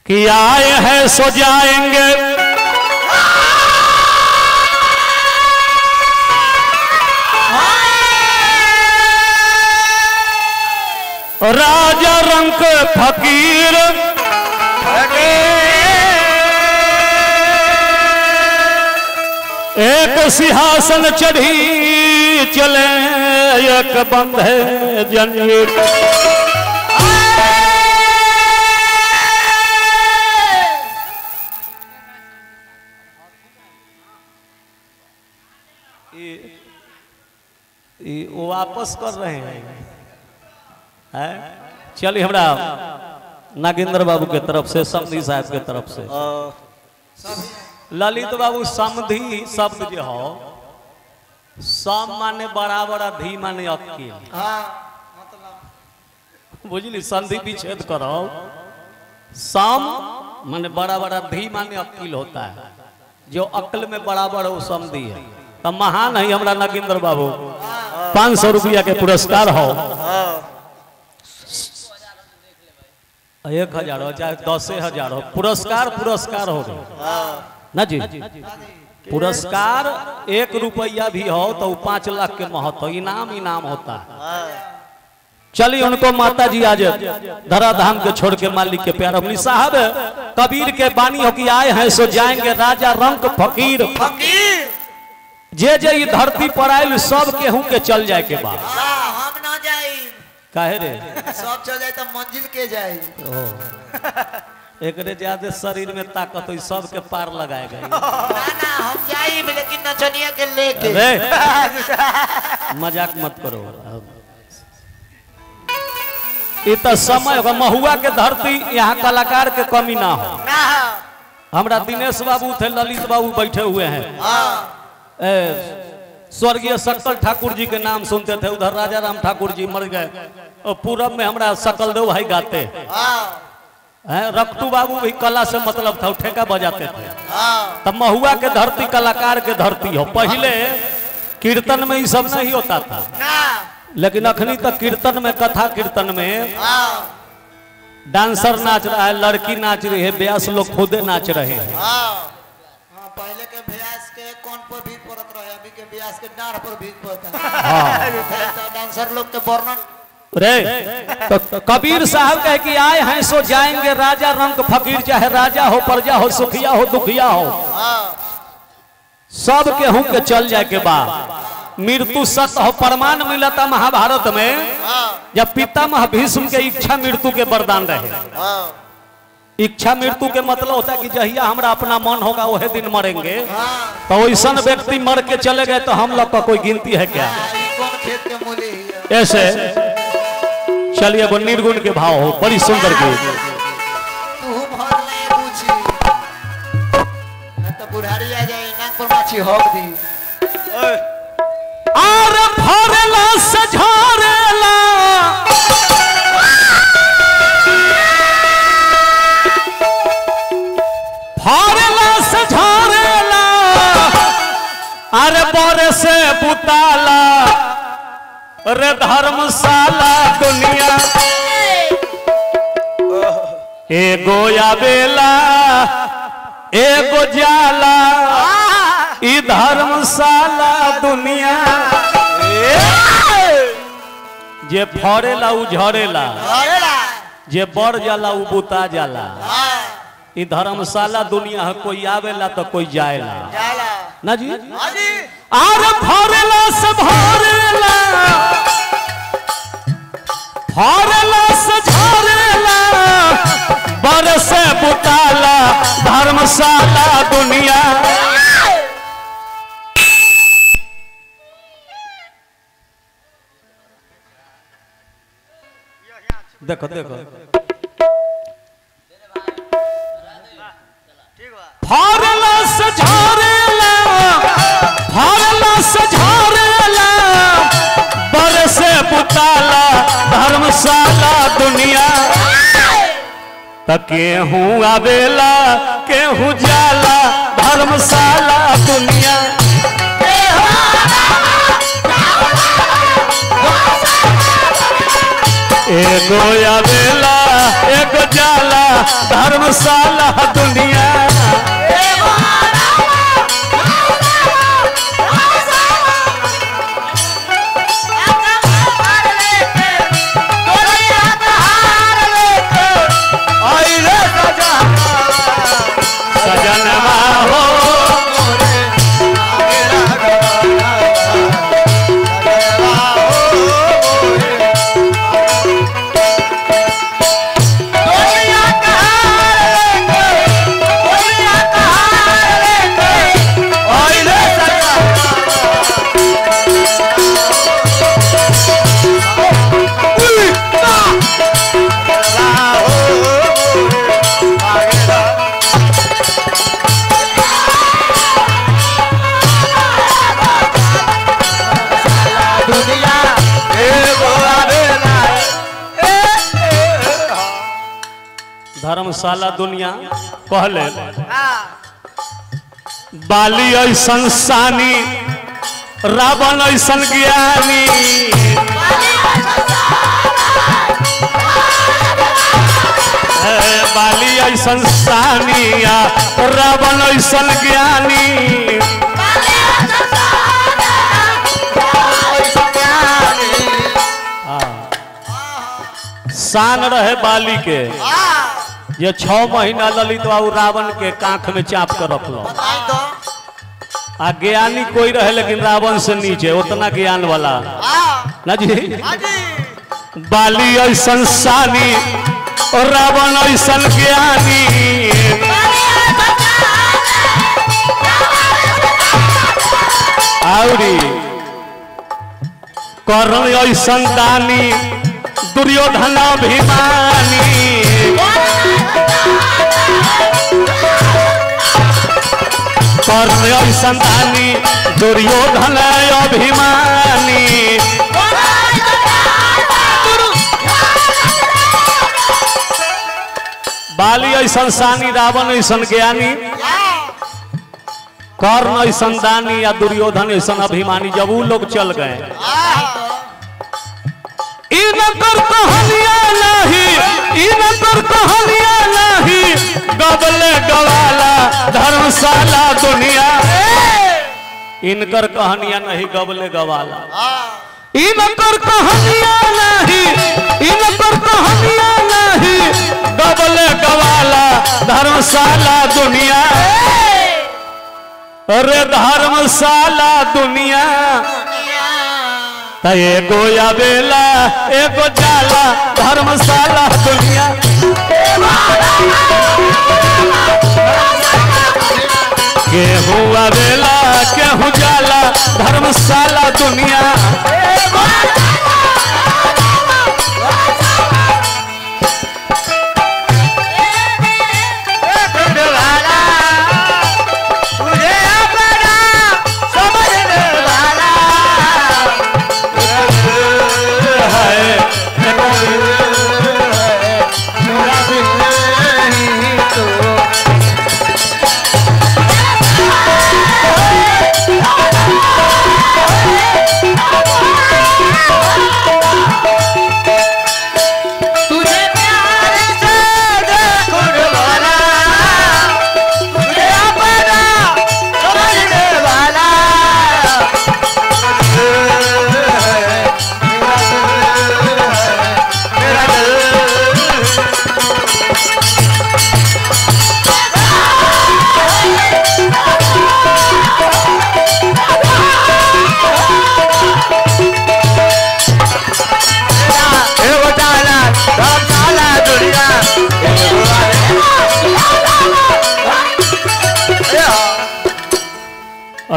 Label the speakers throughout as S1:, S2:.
S1: कि आए हैं सो जाएंगे, राजा रंक फकीर एक सिंहासन चढ़ी चले, एक बंद है जंजीर। ये वापस कर रहे हैं है? चलिए हमरा नागेंद्र बाबू के तरफ से, समधी साहब के तरफ से, ललित बाबू समधी शब्द जो हो, सम माने बराबर, धी माने अक्किल। बुझली? संधि विच्छेद करो, सम माने बराबर, धी माने अक्किल होता है। जो अक्ल में बराबर हो समधी है। तो महान है हमरा नागेंद्र बाबू, 500 रुपया के पुरस्कार हो, 1000 हो चाहे 10,000 हो, पुरस्कार पुरस्कार हो गए ना जी। पुरस्कार 1 रुपया भी हो तो 5 लाख के महत्व, इनाम इनाम होता है। चलिए उनको माता जी आज धराधाम के छोड़ के मालिक के प्यार अपनी साहब कबीर के बानी हो कि आए हैं सो जाएंगे, राजा रंक फकीर। जे जे धरती पर आयल सब केहू के चल जाए के बाद।
S2: हम ना जाई
S1: काहे रे,
S2: सब चल जाए तो मंजिल के जाई।
S1: एकरे ज्यादा शरीर में ताकत हो सब के पार लगाए गए।
S2: ना ना हम जाई लेकिन नचनिया के लेके।
S1: मजाक मत करो, ये तो समय होगा। महुआ के धरती यहाँ कलाकार के कमी ना हो। हमरा दिनेश बाबू थे, ललित बाबू बैठे हुए हैं, स्वर्गीय सकल ठाकुर जी के नाम सुनते थे, उधर राजा राम ठाकुर जी मर गए, और पूरब में हमरा सकल देव भाई गाते हैं, रक्तू बाबू भी कला से मतलब था, ठेका बजाते थे। तब महुआ के धरती कलाकार के धरती हो। पहले कीर्तन में ये सब नहीं होता था, लेकिन अखनी तक कीर्तन में, कथा कीर्तन में डांसर नाच रहा है, लड़की नाच रही है, ब्यास लोग खुदे नाच रहे हैं।
S2: पहले के ब्यास के कौन पर भीड़ पड़त रहे, अभी के ब्यास के डार पर भीड़ पड़ता है। तो डांसर लोग के वर्णन
S1: रे। तो कबीर साहब कहे कि आए हैं सो जाएंगे, राजा रंक फकीर, चाहे राजा हो प्रजा हो सुखिया हो दुखिया हो, सब केहू के चल जाए के बाद मृत्यु सत्य हो। प्रमाण मिलता महाभारत में, जब पितामह भीष्म के इच्छा मृत्यु के वरदान रहे। इच्छा मृत्यु के मतलब होता है कि जहिया हमरा अपना मन होगा वही दिन मरेंगे। तो ऐसा व्यक्ति मर के चले गए तो हम लोग का कोई गिनती है क्या? ऐसे चलिए वो निर्गुण के भाव हो, बड़ी सुंदर की। और फरला सझारेला फरला सझारेला, अरे बर से बुताला रे धर्मशाला दुनिया। एगो आवेला एगो जाला, ई धर्मशाला दुनिया। जे फरेला उ झरेला, जे बढ़ जाला उ बुता जाला। ई धर्मशाला दुनिया है, कोई आवेला तो कोई जाएला ना जी। आर फरेला से भरेला, फरेला से झरेला, बरसे बुताला धर्मशाला दुनिया। देखो देखो, फरला से झरेला, फरला से झरेला, बरसे बुताला धर्मशाला दुनिया। त केहू आवेला केहू जाला, धर्मशाला दुनिया। एगो आवेला एगो जाला धर्मशाला दुनिया। सजनवा हो धर्मशाला दुनिया कहले बाली ऐसन सानी रावण ऐसन ज्ञानी। बाली ऐसन सानी रावण ऐसन ज्ञानी। शान रहे बाली के ये 6 महीना ललित बाबू रावण के कांख में चाप कर रखलो। आ ज्ञानी कोई रहे लेकिन रावण से नीचे उतना ज्ञान वाला ना जी। बाली ऐसन सानी और रावण ऐसन ज्ञानी। आउरी कर्ण ऐसन दानी दुर्योधन अभिमानी। कर्ण ऐसन दानी दुर्योधन अभिमानी। बाली ऐसन सानी रावण ऐसन ज्ञानी कर्ण ऐसन दानी या दुर्योधन ऐसन अभिमानी। जब वो लोग चल गए इनकर कहानियां नहीं, इनकर कहानियां नहीं गबले गवाला धर्मशाला दुनिया। इनकर कहानियां नहीं गबले गवाला। इनकर कहानियां नहीं, इनकर कहानियां नहीं गबले गवाला धर्मशाला दुनिया। अरे धर्मशाला दुनिया एगो आवेला एगो जाला धर्मशाला दुनिया। केहू आवेला केहू जाला धर्मशाला दुनिया।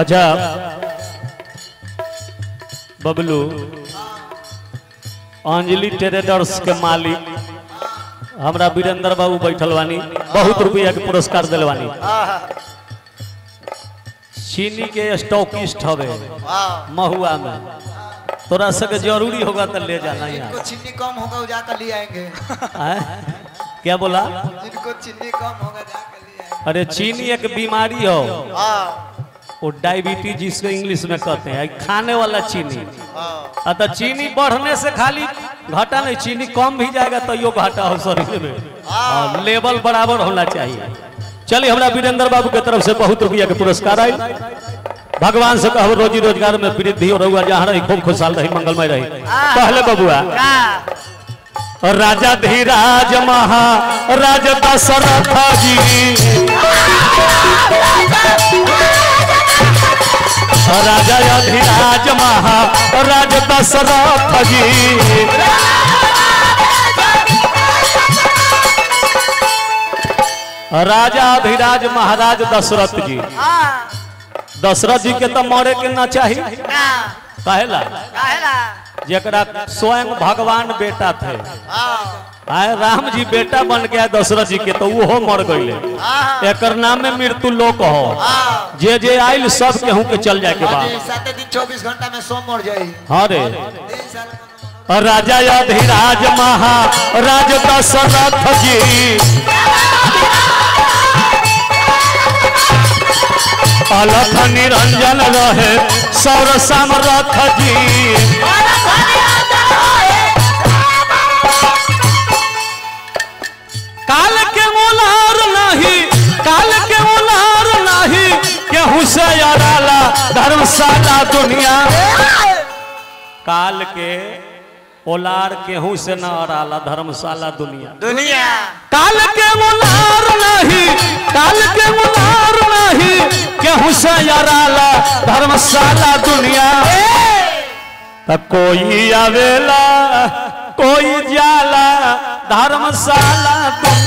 S1: अच्छा बबलू अंजलि ट्रेडर्स के मालिक हमरा वीरेंद्र बाबू बैठल बानी, बहुत रुपया के पुरस्कार दिलवानी। चीनी के स्टॉकिस्ट हवे महुआ में, तोरा सके जरूरी होगा तो ले जाना। यहाँ
S2: चीनी कम होगा वो जाकर ले आएंगे।
S1: क्या बोला?
S2: जिनको चीनी कम होगा जाकर ले आएंगे।
S1: अरे चीनी एक बीमारी हो, वो डायबिटीज जिसको इंग्लिश में कहते हैं, खाने वाला चीनी। अतः चीनी बढ़ने से खाली घाटा नहीं, चीनी कम भी जाएगा तो यो घाटा हो शरीर में। हाँ, लेवल बराबर होना चाहिए। चलिए हमरा वीरेंद्र बाबू के तरफ से बहुत रुपया के पुरस्कार आये। भगवान से कहो रोजी रोजगार में वृद्धि और रहुआ जहाँ रही खूब खुशहाल रही मंगलमय रही। पहले बबुआ राजा धीराज महा राज दशरथ जी, राजा अधिराज महा राज दशरथ जी, राजा अधिराज महाराज दशरथ जी। दशरथ जी के तो मरे के ना चाहिए, काहेला जकरा स्वयं भगवान बेटा थे। आए राम जी बेटा बन गया दशरथ जी के तो वो मर गए। एकर नाम में मृत्यु लोक हो, जे जे आयल सब केहू के चल जाए के बाद
S2: 7 दिन 24 घंटा में सो मर जाए।
S1: हाँ रे राजा अधिराज महा राज दशरथ जी, अलख निरंजन रहे सौर समरथ जी, काल के मुलार नहीं, काल के मुलार नहीं केहू से अराला धर्मशाला दुनिया। काल के ओलार केहू से न अराला धर्मशाला दुनिया
S2: दुनिया।
S1: काल के मुलार नहीं, काल के मुलार नहीं केहू से अराला धर्मशाला दुनिया। त कोई आवेला कोई जाला धर्मशाला दुनिया।